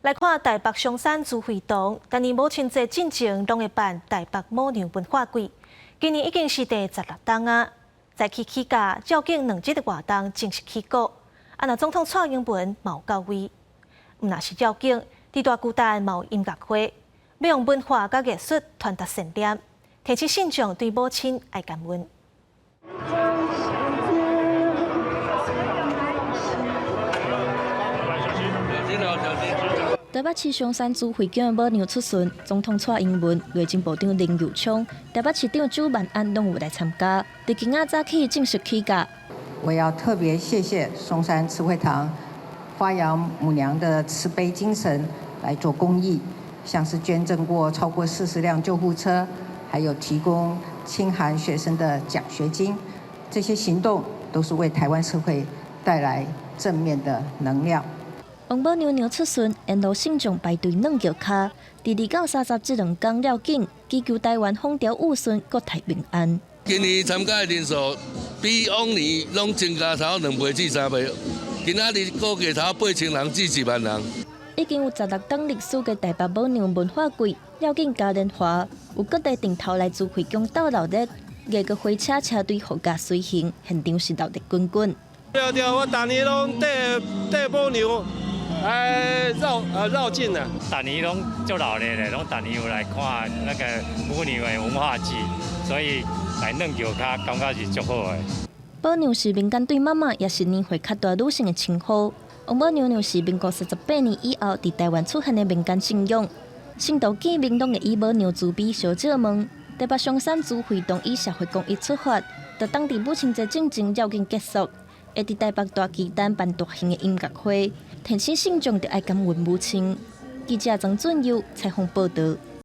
來看台北松山慈惠堂，逐年母親節進前攏會辦台北母娘文化季，今年已經是第16冬啊。早起起價，照景兩日的活動正式起鼓。啊，若總統蔡英文嘛有到位，毋但是繞境，佇大巨蛋嘛有音樂會，欲用文化佮藝術傳達善念，提醒信眾對母親愛感恩。台北市松山慈惠宮的母娘出巡，總統蔡英文、內政部長林右昌、台北市長蔣萬安攏有來參加。佇今仔早起正式起駕。我要特別謝謝松山慈惠堂發揚母娘的慈悲精神來做公益，像是捐贈過超過40輛救護車，還有提供清寒學生的獎學金，這些行動都是為台灣社會帶來正面的能量。王母娘娘出巡，沿路信眾排隊軟轎跤，佇2到30這兩工了緊，祈求台灣風調雨順，國泰民安。今年參加的人數比往年攏增加差不多2倍至3倍，今仔日估計差不多8000人至1萬人。已經有16冬歷史的台北母娘文化季，繞境嘉年華，有各地陣頭來慈惠宮鬥鬧熱，藝閣火車車隊護駕隨行，現場是鬧熱滾滾。對對，我逐年攏綴綴母娘。哎，繞啊繞境啊，逐年攏足鬧熱的，攏逐年有來看那個母娘的文化祭，所以來軟轎跤感覺是足好的。母娘是民間對媽媽，也是年歲較大女性的稱呼。王母娘娘是民國38年以後佇台灣出現的民間信仰，信徒見面攏會以母娘慈悲相借問。台北松山慈惠堂以社會公益出發，就當佇母親節進前繞境結束，會佇台北大巨蛋辦大型的音樂會，提醒信眾著愛感恩母親。記者曾俊佑採訪報導。